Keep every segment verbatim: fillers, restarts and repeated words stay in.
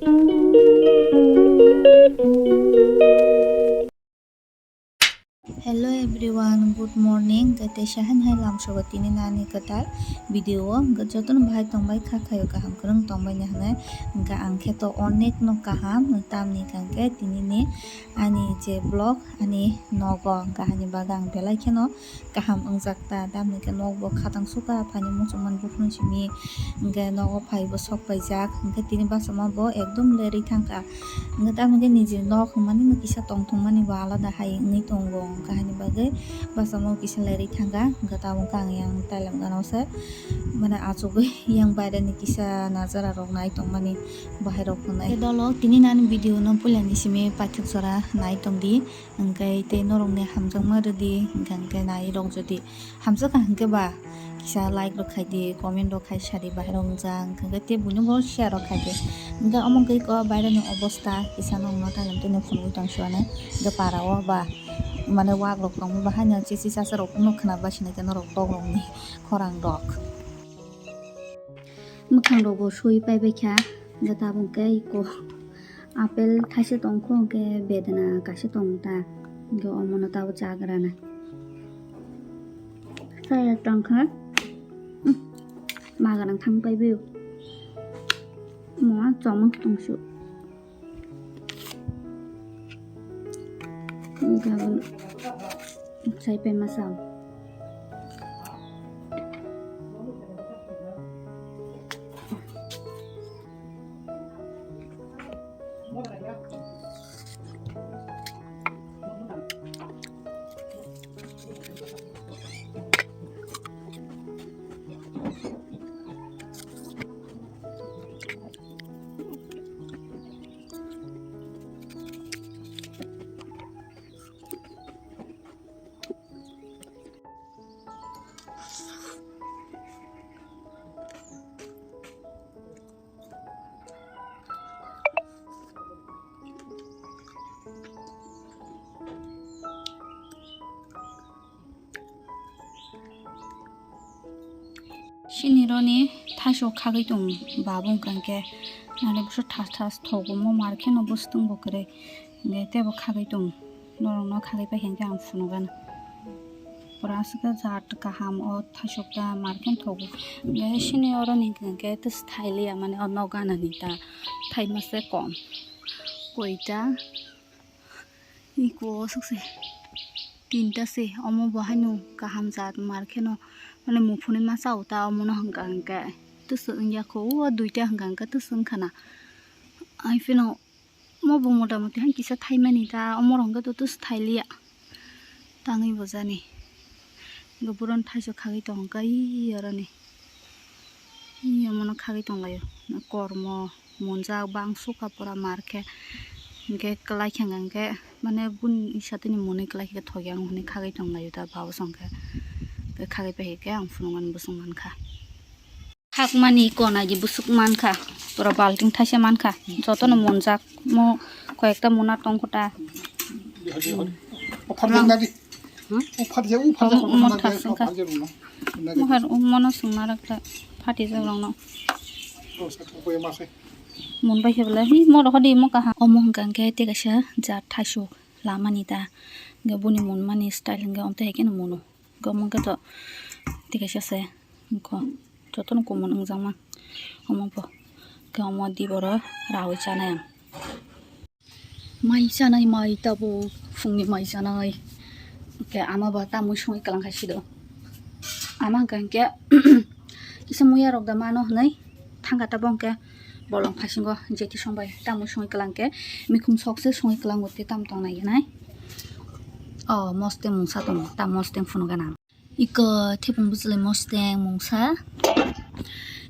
Hello everyone, good morning. Kete sahan hai lamsogo tini nani kwtal video o. Hwnkhe jotono bahai tongbai kha khayo kaham kwrwng tongbai ni hwnwi. Hwnkhe ang khe to onek no kaham tamni hwnkhe tini ni ani je vlog ani nogo hwnkhe hani bagwi ang belai kheno kaham wngjak ta, tamni hwnkhe nok bo khatang sukha, phaini muchungmani buphang simi, hwnkhe nogo phai bo sok paijak, hwnkhe tini bachama bo ekdom lerwi thangkha, hwnkhe tamni hwnkhe niji nok hwnmani no kisa tongthokmani bo alada hai wngwi tongo, hwnkhe haini bagwi bachama bo kisa lerwi thangkha, hwnkhe tabuk hwnkhe ang yang tailam gana o se mane achugwi yang baireni kisa najara rok nai tongmani bahai rok hwnwi. Dolo tini nani video no puilani simi paithak jora nai tongdi. Hwnkhe tei norokni hamjakma rwdi, hwnkhe hwnkhe nairok jodi hamjakha hwnkhe ba kisa like rok khaidi, comment rok khai sadi, bahai rok wngjak hwnkhe tei buino bo share rok khaidi. Hwnkhe omo hwnkhe kok baireni obosta kisa norokno tailam tini phunugwi tongsiwani hwnkhe para o ba mane wak rok tongma bahaino chichi chacha rok phano khwna basinai khe norok tok rokni khorang rok. Mwkhang rok bo sui paibai kha, hwnkhe tabuk khe iko. Apple thaisa tongkho, hwnkhe bedena kaisa tong ta, hwnkhe omono tabuk chagrana. Saya tongkha, hmm, magrang thang paibaio. Moa chomang tongsu. Hwnkhe sai pai masa. Sini roni thaisok khagwi tong babu wngkha hwnkhe nani bwswk thas thas thogo mo mar kheno bwswk tongbo kwrwi hwnkhe teibo khagwi tong norokno khagwi paikha hwnkhe ang phunukgano pura aswk jat kaham o thaisok ta mar khe thogo hwnkhe sini oroni hwnkhe tei thai liya mane o nok ganani ta thaima se kom koita. Iko sukse tinta se omo bo haino kaham jat mar kheno mane muphunwi ma chao ta omono hwnka hwnkhe twswk wngya kho o duita hwnka hwnkhe twswk wngkha na hai phano omo bo mota moti hai kisa thaimani ta omo rok hwnkhe to twswk thai liya tangwi bo jani. Hwnkhe bohrok thaisok khagwi tongkha iyaroni. Iyamo no khagwi tonglaio kormo munjak bang sukha pura mar khe. Hwnkhe kwlai khe hwnkhe mane bun satini mwnwi kwlai khe thokya wng hwnwi khagwi tonglaio ta babo song khe. Hwnkhe khagwi pai khe ang phunukmani bwswk mankha. Hakmani kona di bwswk mankha, pura balting thaisa mankha, jotono monjak mo koyekta mona tongkho ta. Upharjak nadi. Hmm? Upharjak, upharjak, omo, omo upharjak, thasingkha. Upharjak rwna. Mohar mono swngna rakta phatijak rokno. Rok sa thokbai ma se. Mon bai khe belai hi mo rok hodi mo kaha. Omo hwnkha hwnkhe tei kaisa jat thaisok lamani ta. Hwnkhe boni monmani style hwnkhe omtwi hai kheno mono. Hwnkhe omo hwnkhe to tei kaisa se wngkho. Jotono kumun wngjakma omo bo. Hwnkhe omo di boro rawi chanai ang. Mai chanai, mai tabuk phungni mai chanai. Hwnkhe ama ba tamwi songwi kwlangkha sido. Ama hwnkha hwnkhe kisa muya rok da mano hwnwi thangkha tabuk hwnkhe bolong phasingo jeti songbai tamwi songwi kwlangkhe mikhum sokse songwi kwlango tei tamo tongnai hinai. O mosteng mungsa tongo, ta mosteng phunukgana. Iko thepung bwchwlwi mosteng mungsa.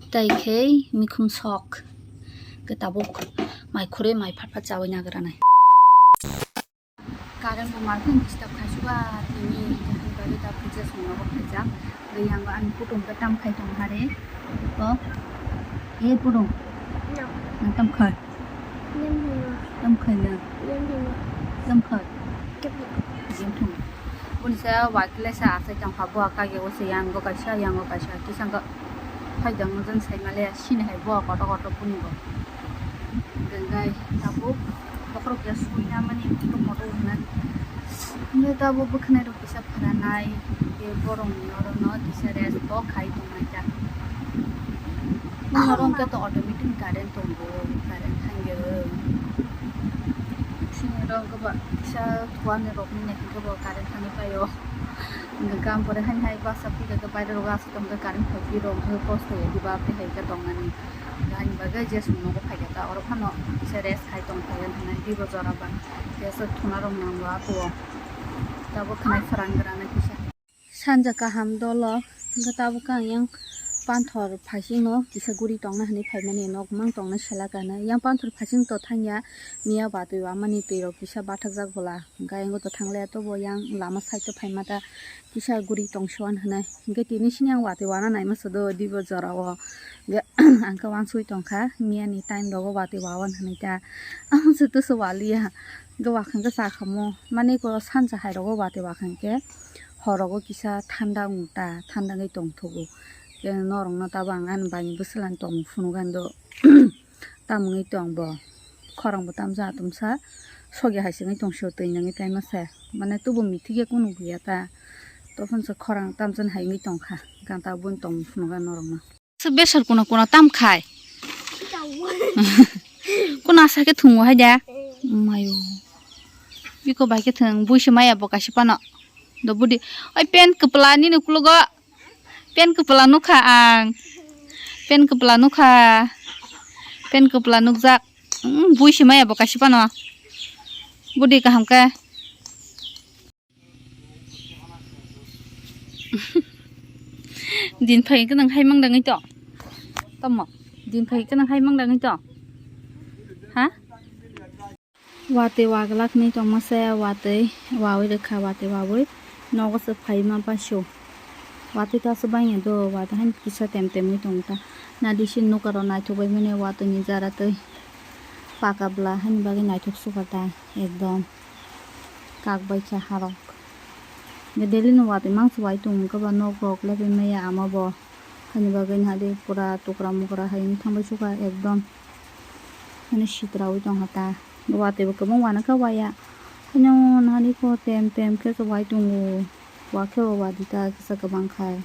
Tai khe mikhum sok. Khe tabuk mai khurui mai phat phat chaui nagranai. Current bo markheno disturb khaisuba tini, hwnwi da puja songnogo khaijak. Tei yango ani kutung khe tam khai tong hare. Ko. E kutung. Nang tam khai. Tam khai na. Tam khai. Boni sa wakile sa asai tong kha bo kage o se yango kaisa yango kaisa kisa khe phai tong jang sai male sini hai bo koto koto boni bo. Tabuk bokhorok ya suina mani tongmo rok hwnwi. Hwnwi tabuk bwkhwnai rok kisa pharanai, tei borokni oro no kisa rest bo khai tongnai ta. Norok hwnkhe to automatic current tongo, current thangya. Sini rok goba kisa thuani rok ni naikhe bo current thani paio. Hwnkhe gam pore haini hai basa phikha khe baire rok aswk tongkhe current phai phirok hwnkhe kosto ya diba tei hai khe tongnani. Ani bagwi je chwng nogo phaikha ta oro phano kisa rest khai tong phaikha hwnwi dibo jora ba. Tei aswk thuna rok nango abo. Tabuk khwnai phrang granai kisa. Sanja kaham dolo, hwnkhe tabuk ang yang panthor phaisingno kisa guri tongna hwnwi phaimani, nok mang tongna sela kano. Yang panthor phaising to thangya, miya batwi wamani twi rok kisa bathakjak bola, hwnkhe ayang to thanglaiya, tobo yang lama side o phaima ta kisa guri tongsuan hwnwi. Hwnkhe tini sini ang watwi wana naima se do dibo jora o. Hwnkhe ang khe wansugwi tongkha, miya ni time rogo watwi wawan hwnwi ta. Ang se to se waliya, hwnkhe wakhang khe chakhamo, mane ko sanja hai rogo watwi wakhang khe. Horogo kisa thanda wng ta, thanda wngwi tongthogo. Khe norokno tabuk ang ani baini bwswlani tongmung phunukgani do. Tamo wngwi tong bo. Khorang bo tamsa atomsa. Sogya hai se wngwi tong sio twi nangwi taima se. Mane tubu mithi khe kunu buya ta. Tophon se khorang tamsa hai wngwi tongkha. Ganta boni tongmung phunukgani norokno. Besar kuna kuna tam khai. Kuna asa khe thungo hai da. Mayo. Biko bai khe thung, buisi maya bo kaisa pano. Do budi. Oi pen kwpla nini uklogo. Pen kwpla nukha ang. Pen kwpla nukha. Pen kwpla nukjak. Mm, buisi maya bo kaisa pano. Budi kaham khe. Din phai khe nang hai mang dangwi to. Tamo. Din phai khe nang hai mang dangwi to. Ha? Watwi waglak ni tongma se watwi wawi rwkha watwi wawi. Nogo se phaima pasu. Watwi ta se bangya do watwi han kisa tem temwi tongta. Nadi si nukaro naithok bai mani watwi ni jara twi. Paka bwla hani bagwi naithok sukha ta ekdom. Kak bai kha harok. Daily no watwi mangsa wai tongo khe ba nok rok lebai maya ama bo. Hani bagwi nahadi pura tukra mukra hai wngwi thangbai sukha ekdom. Hani sitra wi tongkha ta. Watwi bo kwbang wanakha waya. Hano nahadi khe tem tem khe se wai tongo. Wa khe bo wadi ta kisa kwbang khai.